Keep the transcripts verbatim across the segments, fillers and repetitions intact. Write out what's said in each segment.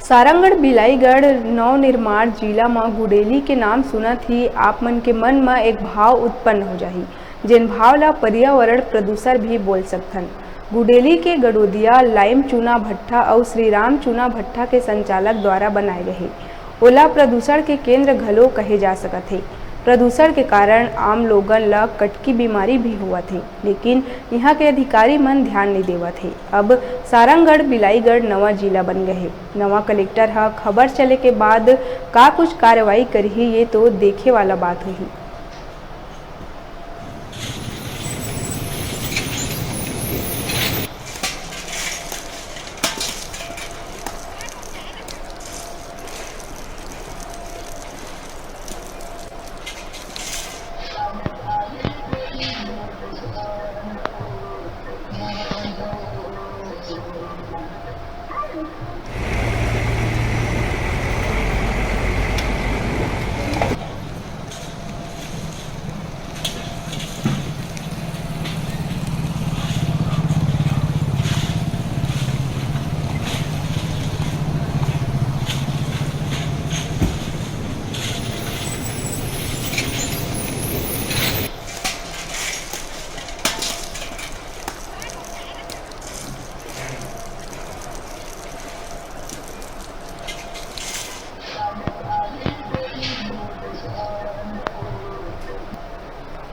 सारंगढ़ बिलाईगढ़ नवनिर्माण जिला म गुडेली के नाम सुनत ही आप मन के मन म एक भाव उत्पन्न हो जाही, जेन भाव ला पर्यावरण प्रदूषण भी बोल सकथन। गुडेली के गडोदिया लाइम चूना भट्ठा अउ श्री राम चूना भट्ठा के संचालक द्वारा बनाए गए हे। ओला प्रदूषण के केंद्र घलो कहे जा सकत हे। प्रदूषण के कारण आम लोगन ल कटकी बीमारी भी होवत हे, लेकिन इहां के अधिकारी मन ध्यान नइ देवत हे। अब सारंगढ़ बिलाईगढ़ नवा जिला बन गए हे। नवा कलेक्टर ह खबर चले के बाद का कुछ कार्रवाई करही, ये तो देखे वाला बात होही।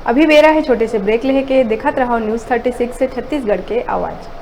अभी बेरा हे छोटे से ब्रेक लेहे के। देखत रहो न्यूज़ थर्टी सिक्स से छत्तीसगढ़ के आवाज़।